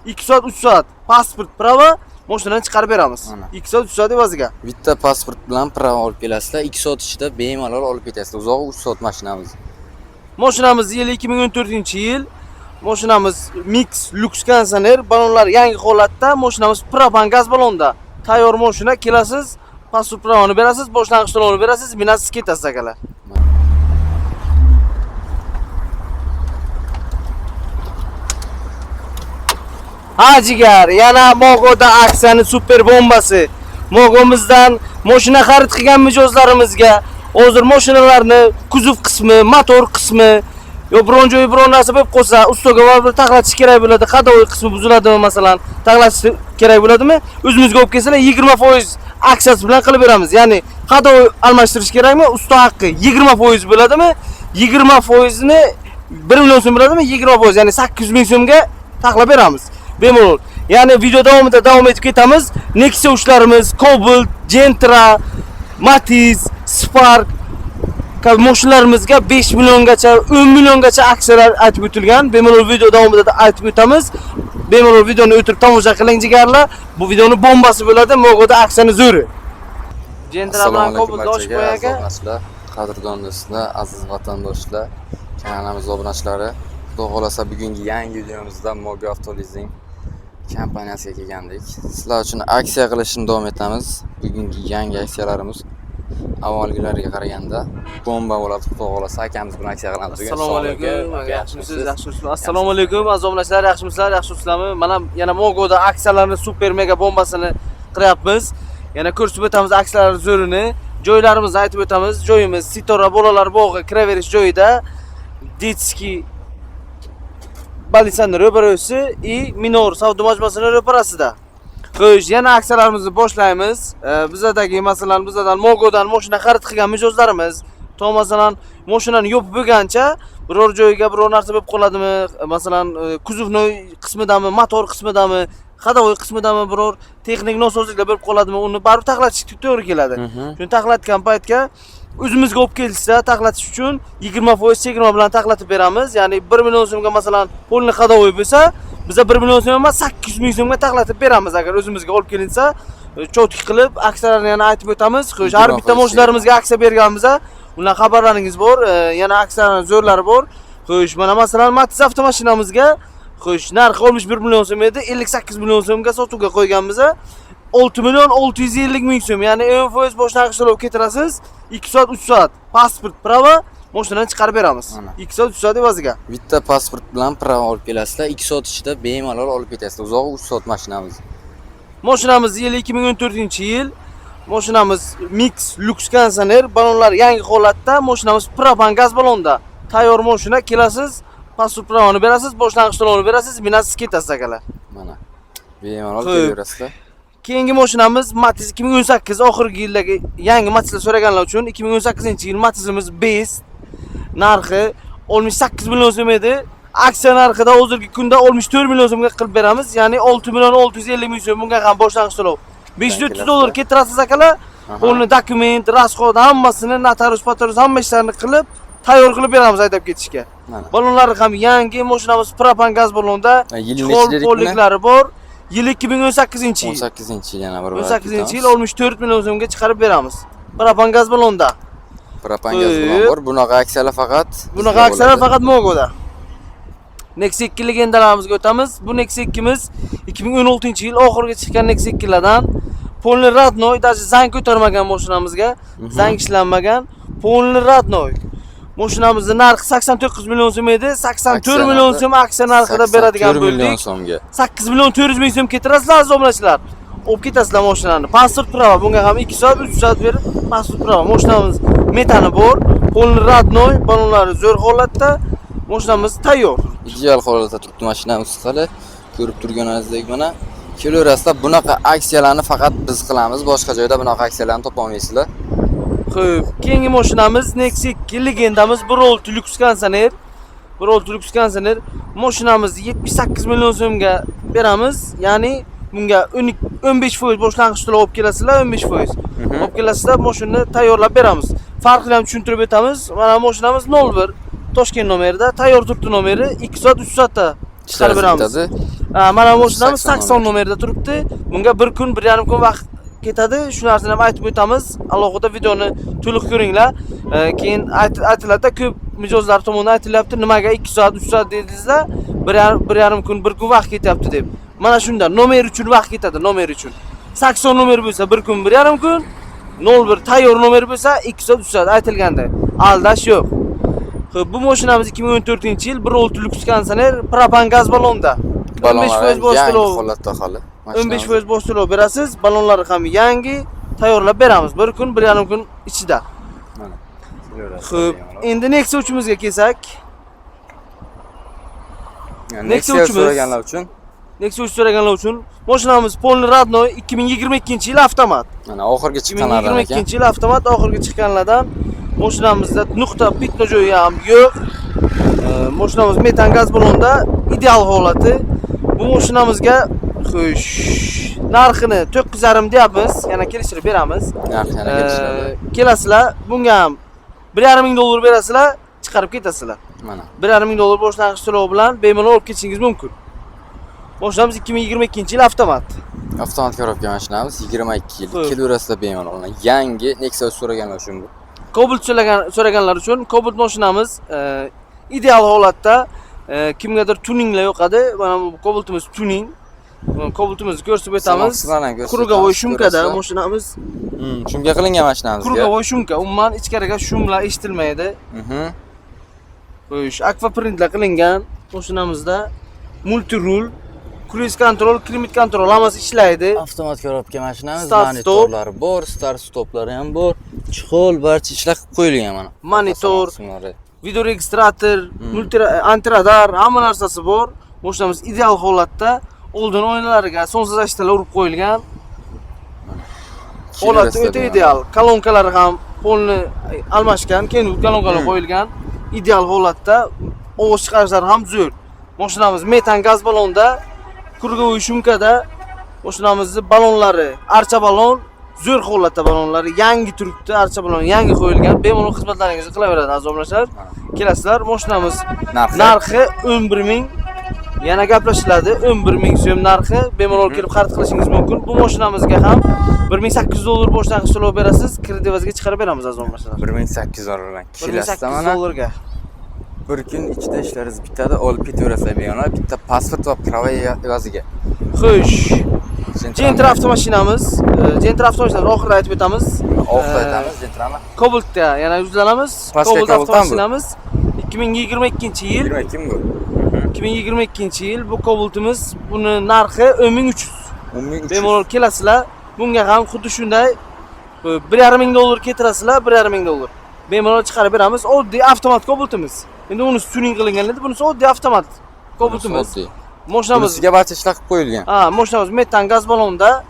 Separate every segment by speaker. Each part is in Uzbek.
Speaker 1: 2 soat 3 soat pasport prava mashinani chiqarib beramiz.
Speaker 2: Mana.
Speaker 1: 2 soat 3 soat evaziga.
Speaker 2: Bitta pasport bilan prava olib kelasizlar, 2 soat ichida bemalol olib ketasizlar. Uzog'i 3 soat mashinamiz.
Speaker 1: Mashinamiz yili 2014-yil. Mashinamiz mix lyuks konditsioner, balonlar yangi holatda, mashinamiz propan gaz balonda. Tayyor mashina, kelasiz, pasport pravani berasiz, boshlang'ich to'lovini berasiz, minasiz ketasiz akalar. Ha jigar, yana Mogoda aksiyani super bombasi. Mogomizdan mashina xarid qilgan mijozlarimizga hozir mashinalarni kuzov qismi, motor qismi yo biron joyi biron narsa bo'lib qolsa, ustaga baribir taxlatish kerak bo'ladi. Ходовой qismi buziladimi masalan, taxlatish kerak bo'ladimi? O'zimizga olib kelsalar 20% aksiyasi bilan qilib beramiz. Ya'ni ходовой almashtirish kerakmi? Usta haqqi 20% bo'ladimi? 20% ni 1 million so'm bo'ladimi? 20%, ya'ni 800 ming so'mga taxlab beramiz. Bemalol. Ya'ni video davomida davom etib ketamiz. Nexia 3larimiz, Cobalt, Gentra, Matiz, Spark kabi mashinalarimizga 5 milliongacha, 10 milliongacha aksiyalar aytib o'tilgan. Bemalol video davomida da aytib o'tamiz. Bemalol videoni o'tirib tomosha qiling jigarlar. Bu videoni bombasi bo'ladi. Mogoda aksiyani zo'ri. Gentra
Speaker 2: Assalomu
Speaker 1: bilan
Speaker 2: alaykum
Speaker 1: Cobalt oshib
Speaker 2: barchaga,
Speaker 1: qo'y
Speaker 2: aziz
Speaker 1: aka.
Speaker 2: obunachilar, qadrdon do'stlar, aziz vatandoshlar, kanalimiz obunachilari. Xudo xolasa bugungi yangi videomizda Mogo Avtolizing kompaniyasiga kelgandik. Sizlar uchun aksiya qilishni davom etamiz. Bugungi yangi aksiyalarimiz avvalgilariga qaraganda bomba bo'ladi, xudo xolasa akamiz bilan aksiya qilamiz bugun.
Speaker 1: Assalomu alaykum. Yaxshimisiz? Yaxshimisiz? Assalomu alaykum aziz obunachilar, yaxshimisizlar? Yaxshimisizlarmi? Mana yana Mogoda aksiyalarni super mega bombasini qilyapmiz. Yana ko'rsatib o'tamiz aksiyalar zo'rini. Joylarimizni aytib o'tamiz. Joyimiz Sitora bolalar bog'i kiraverish joyida детский больница ning ro'parasi и Minor savdo majmuasining ro'parasida. Xo'sh, yana aksiyalarimizni boshlaymiz. Bizadagi masalan, bizadan Mogodan mashina xarid qilgan mijozlarimiz to masalan mashinani yopib bo'lgancha biror joyiga biror narsa bo'lib qoladimi, masalan, kuzovnoy qismidami, motor qismidami, ходовой qismidami biror texnik nosozliklar bo'lib qoladimi, uni baribir taxlatish to'g'ri keladi. Shuni taxlatgan paytga o'zimizga olib kelishsa, taxlatish uchun 20% chegirma bilan taxlatib beramiz. Ya'ni 1 million so'mga masalan полный ходовой bo'lsa, biza 1 million so'm emas, 800 ming so'mga taxlatib beramiz agar o'zimizga olib kelinsa, чётко qilib aksiyalarni yana aytib o'tamiz. Xo'sh, har bitta
Speaker 2: 20%
Speaker 1: mashinalarimizga aksiya berganmiz, undan xabarlaringiz bor, yana aksiyalarning zo'rlari bor. Xo'sh, mana masalan Matiz avtomashinamizga, xo'sh, narxi 61 million so'm edi, 58 million so'mga sotuvga qo'yganmiz. 6 million 650 ming so'm, ya'ni 10% boshlang'ich to'lov ketirasiz, 2 soat 3 soat pasport prava mashinani chiqarib beramiz.
Speaker 2: Mana.
Speaker 1: 2 soat 3 soat evaziga.
Speaker 2: Bitta pasport bilan prava olib kelasizlar, 2 soat ichida bemalol olib ketasizlar. Uzog'i 3 soat mashinamiz.
Speaker 1: Mashinamiz yili 2014-yil. Mashinamiz mix lyuks konditsioner, balonlar yangi holatda, mashinamiz propan gaz balonda. Tayyor mashina, kelasiz, pasport pravani berasiz, boshlang'ich to'lovini berasiz, minasiz ketasiz akalar.
Speaker 2: Mana. Bemalol
Speaker 1: Xo'p.
Speaker 2: kelaverasizlar.
Speaker 1: Keyingi mashinamiz Matiz 2018, oxirgi yildagi yangi Matizlar so'raganlar uchun 2018-yil Matizimiz Best narxi 68 million so'm edi. Aksiya narxida hozirgi kunda 64 million so'mga qilib beramiz. Ya'ni 6 million 650 ming so'm bunga ham boshlang'ich to'lov. 530 dollar ketirasiz akalar. Полный dokument, расход hammasini notarius, patarius hamma ishlarini qilib, tayyor qilib beramiz haydab ketishga.
Speaker 2: Mana.
Speaker 1: Balonlari ham yangi, mashinamiz propan gaz balonda.
Speaker 2: Ha, yili
Speaker 1: Chexol
Speaker 2: nechi dedik buni?
Speaker 1: polliklari bor. Yili 2018-yil.
Speaker 2: 18-yil yana bir bor.
Speaker 1: 18-yil 64 million so'mga chiqarib beramiz. Propan gaz balonda.
Speaker 2: Propan gaz bilan bor. Bunaqa aksiyalar faqat
Speaker 1: Bunaqa
Speaker 2: bizda
Speaker 1: aksiyalar
Speaker 2: bo'ladi.
Speaker 1: faqat Mogoda. Nexia 2 legendalarimizga o'tamiz. Bu Nexia 2miz 2016-yil oxirgi chiqqan Nexia 2lardan. Полный родной, даже zang ko'tarmagan mashinamizga, zang ishlanmagan. Полный родной. Mashinamizni narxi 89 million so'm edi. 84
Speaker 2: Aksiya
Speaker 1: million
Speaker 2: narxi
Speaker 1: so'm aksiya narxida beradigan
Speaker 2: 84 million
Speaker 1: bo'ldik.
Speaker 2: so'mga.
Speaker 1: 8 million 400 ming so'm ketirasizlar aziz obunachilar. Olib ketasizlar mashinani. Pasport prava bunga ham 2 soat, 3 soat berib pasport prava. Mashinamiz metani bor, полный родной, balonlari zo'r holatda. Mashinamiz tayyor.
Speaker 2: Ideal holatda turibdi mashinamiz hali. Ko'rib turganingizdek mana kelaverasizlar. Bunaqa aksiyalarni faqat biz qilamiz. Boshqa joyda bunaqa aksiyalarni topa olmaysizlar.
Speaker 1: Xo'p, keyingi mashinamiz Nexia 2 legendamiz 1.6 lyuks konditsioner. 1.6 lyuks konditsioner. Mashinamizni 78 million so'mga beramiz. Ya'ni bunga 12 15% boshlang'ich to'lov olib kelasizlar, 15%. Olib kelasizlar, mashinani tayyorlab beramiz. Farqini ham tushuntirib o'tamiz. Mana mashinamiz 01 Toshkent nomerida, tayyor turibdi nomeri, 2 soat 3 soatda Chiqarib beramiz.
Speaker 2: Bitadi.
Speaker 1: Ha, mana bu mashinamiz
Speaker 2: 80
Speaker 1: 80 nomerda turibdi. Bunga bir kun, 1,5 kun vaqt ketadi. Shu narsani ham aytib o'tamiz. Alohida videoni to'liq ko'ringlar. Keyin aytiladi, ko'p mijozlar tomonidan aytilyapti, nimaga 2 soat, 3 soat dedingizlar, 1,5 kun, 1 kun vaqt ketyapti deb. Mana shunda nomer uchun vaqt ketadi, nomer uchun. 80 nomer bo'lsa 1 kun, 1,5 kun, 01 tayyor nomer bo'lsa 2 soat, 3 soat aytilganda. Aldash yo'q. Xo'p, bu mashinamiz 2014-yil 1.6 lyuks konditsioner, propan gaz ballonda.
Speaker 2: Ballonlari
Speaker 1: 15% bosh
Speaker 2: yangi
Speaker 1: to'lov.
Speaker 2: holatda hali.
Speaker 1: 15% bosh to'lov berasiz, ballonlari ham yangi tayyorlab beramiz. 1 kun, 1,5 kun ichida.
Speaker 2: Mana.
Speaker 1: Xo'p, endi Nexia 3imizga kelsak,
Speaker 2: Yani
Speaker 1: Nexia
Speaker 2: Nexia
Speaker 1: uchimiz.
Speaker 2: so'raganlar uchun
Speaker 1: Nexia 3 so'raganlar uchun mashinamiz polni родной 2022-yil avtomat.
Speaker 2: Mana oxirgi chiqqanlardan ekan.
Speaker 1: 2022-yil avtomat, oxirgi chiqqanlardan. Mashinamizda nuqta bitna joyi ham yo'q. Mashinamiz metan gaz ballonda, ideal holati. Bu mashinamizga, xo'sh, narxini 9,5 deyapmiz, yana kelishtirib beramiz.
Speaker 2: Narx yana kelishiladi.
Speaker 1: Kelasizlar, bunga ham 1,5 ming dollar berasizlar, chiqarib ketasizlar.
Speaker 2: Mana.
Speaker 1: 1,5 ming dollar boshlang'ich to'lov bilan bemalol olib ketishingiz mumkin. Mashinamiz 2022-yil avtomat.
Speaker 2: Avtomat korobka mashinamiz 22 yil.
Speaker 1: Xo'p.
Speaker 2: Kelaverasizlar bemalol. Mana yangi Nexia so'raganlar uchun bu.
Speaker 1: Cobalt so'raganlar uchun Cobalt mashinamiz ideal holatda. Kimgadir tuninglar yoqadi. Mana bu Cobaltimiz tuning. Cobaltimizni ko'rsatib o'tamiz.
Speaker 2: Qismlarni ham ko'rsatib
Speaker 1: Круговой
Speaker 2: o'tamiz,
Speaker 1: шумка da
Speaker 2: ko'rasizlar.
Speaker 1: mashinamiz.
Speaker 2: Шумка qilingan mashinamizga.
Speaker 1: Круговой шумка. Umuman ichkariga шум lar eshitilmaydi. Xo'sh, akvaprintlar qilingan mashinamizda multirul, круиз контроль, климат контроль hammasi ishlaydi.
Speaker 2: Avtomat korobka mashinamiz,
Speaker 1: Start stop.
Speaker 2: Monitorlari bor, start stoplari ham bor. Чехол, barcha ishlar qilib qo'yilgan mana.
Speaker 1: Monitor.
Speaker 2: Qismlari.
Speaker 1: Videoregistrator, multi antiradar, hamma narsasi bor. Mashinamiz ideal holatda. Oldin oynalariga солнцезащита lar urib qo'yilgan. Holati o'ta ideal. Kolonkalari ham polni almashgan, keyin kolonkalar qo'yilgan. Ideal holatda, ovoz chiqarishlari ham zo'r. Mashinamiz metan gaz ballonda, круговой шумка da, mashinamizni ballonlari archa ballon, zo'r holatda ballonlari, yangi turibdi, archa ballon yangi qo'yilgan. Bemalol xizmatlaringizni qilaveradi, aziz obunachilar. Kelasizlar, mashinamiz
Speaker 2: Narxi?
Speaker 1: Narxi 11 ming. Yana gaplashiladi. 11 ming so'm narxi. Bemalol kelib xarid qilishingiz mumkin. Bu mashinamizga ham 1800 dollar boshlang'ich to'lov berasiz, kredit evaziga chiqarib beramiz, aziz obunachilar.
Speaker 2: 1800 dollar bilan kelasizlar
Speaker 1: 1800
Speaker 2: mana.
Speaker 1: Dollarga.
Speaker 2: Bir kun ichida ishlaringiz bitadi, olib ketaverasizlar bemalol. Bitta pasport va права evaziga.
Speaker 1: Xo'sh. Gentra avtomashinamiz, Gentra avtomashinamiz oxirida aytib o'tamiz.
Speaker 2: Oxirida aytamiz Gentrani.
Speaker 1: Cobaltga yana yuzlanamiz.
Speaker 2: Pastga
Speaker 1: Cobalt
Speaker 2: Cobaltdan bu.
Speaker 1: avtomashinamiz 2022 yil.
Speaker 2: 22 mi bu?
Speaker 1: 2022 yil bu Cobaltimiz, buni narxi 10300.
Speaker 2: 10300.
Speaker 1: Bemalol kelasizlar. Bunga ham xuddi shunday 1,5 ming dollar keltirasizlar, 1,5 ming dollar. Bemalol chiqarib beramiz. Oddiy avtomat Cobaltimiz. Endi unisi tuning qilingan edi, bunisi oddiy avtomat Cobaltimiz.
Speaker 2: Oddiy.
Speaker 1: Mashinamiz
Speaker 2: Bunisiga barcha ishlar qilib qo'yilgan.
Speaker 1: Ha, mashinamiz metan gaz ballonda.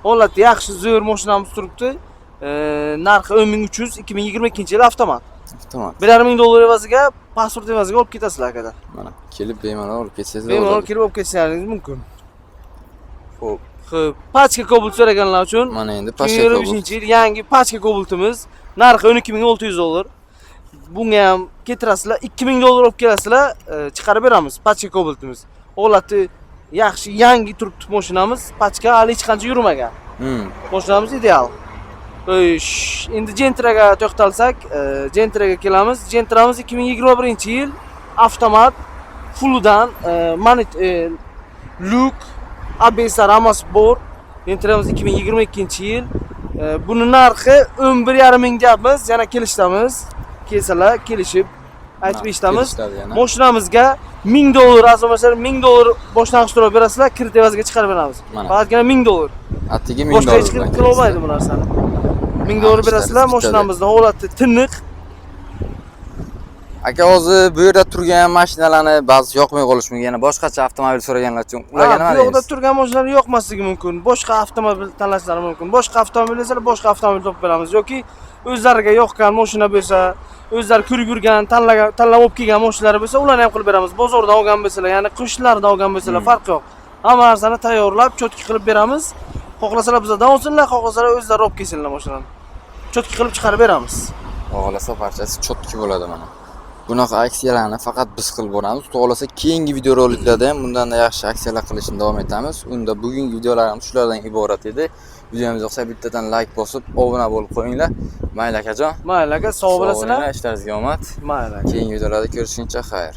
Speaker 1: Holati yaxshi, zo'r mashinamiz turibdi. Narxi 10300, 2022 yil avtomat.
Speaker 2: Avtomat.
Speaker 1: 1,5 ming dollar evaziga, pasport evaziga olib ketasizlar akada.
Speaker 2: Mana kelib bemalol olib ketsangiz
Speaker 1: Bemalol
Speaker 2: bo'ladi.
Speaker 1: kelib olib ketishlaringiz mumkin.
Speaker 2: Xo'p,
Speaker 1: Xo'p, pachka Cobalt so'raganlar uchun
Speaker 2: mana endi pashka Cobalt.
Speaker 1: 2025 yil yangi pachka Cobaltimiz narxi 12600 dollar. Bunga ham keltirasizlar, 2000 dollar olib kelasizlar, chiqarib beramiz pachka Cobaltimiz. Holati yaxshi, yangi turibdi mashinamiz, pachka hali hech qancha yurmagan. Mashinamiz ideal. Xo'sh, endi Gentraga to'xtalsak, Gentraga kelamiz. Gentramiz 2021 yil avtomat, fulldan, lyuk, ABS hammasi bor. Gentramiz 2022 yil. Buni narxi 11,5 ming deyapmiz, yana kelishamiz. Kelsalar kelishib aytib
Speaker 2: Narx
Speaker 1: eshitamiz.
Speaker 2: kelishiladi yana.
Speaker 1: Mashinamizga 1000 dollar, aziz obunachilar, 1000 dollar boshlang'ich to'lov berasizlar, kredit evaziga chiqarib beramiz.
Speaker 2: Mana.
Speaker 1: Faqatgina 1000 dollar.
Speaker 2: Atigi 1000
Speaker 1: Boshqa
Speaker 2: dollar
Speaker 1: hech kim
Speaker 2: bilan
Speaker 1: qila olmaydi
Speaker 2: kelasizlar.
Speaker 1: bu narsani. 1000 dollar
Speaker 2: Ishlaringiz
Speaker 1: berasizlar,
Speaker 2: bitadi.
Speaker 1: mashinamizni holati tiniq.
Speaker 2: Aka, hozir bu yerda turgan mashinalarni ba'zi yoqmay qolishi mumkin. Yana boshqacha avtomobil so'raganlar uchun ularga
Speaker 1: Ha,
Speaker 2: nima
Speaker 1: bu yoqda
Speaker 2: deysiz?
Speaker 1: turgan mashinalar yoqmasligi mumkin. Boshqa avtomobil tanlashlari mumkin. Boshqa avtomobil desalar, boshqa avtomobil topib beramiz yoki o'zlariga yoqqan mashina bo'lsa, o'zlari ko'rib yurgan, tanlagan, tanlab olib kelgan mashinalari bo'lsa, ularni ham qilib beramiz. Bozordan olgan bo'lsalar, ya'ni qo'shnilardan olgan bo'lsalar, farqi yo'q. Hamma narsani tayyorlab, чётко qilib beramiz. Xohlasalar bizdan olsinlar, xohlasalar o'zlari olib kelsinlar mashinani. Чётко qilib chiqarib beramiz.
Speaker 2: Xohlasa barchasi чётко bo'ladi mana. Bunaqa aksiyalarni faqat biz qilib boramiz. Xudo xohlasa, keyingi videoroliklarda ham bundan da yaxshi aksiyalar qilishni davom etamiz. Unda bugungi videolarimiz shulardan iborat edi. Videomiz yoqsa, bittadan layk bosib, obuna bo'lib qo'yinglar. Mayli, akajon.
Speaker 1: Mayli, aka, sog' bo'lasizlar.
Speaker 2: Ishlaringizga omad.
Speaker 1: Mayli, aka.
Speaker 2: Keyingi videolarda ko'rishguncha xayr.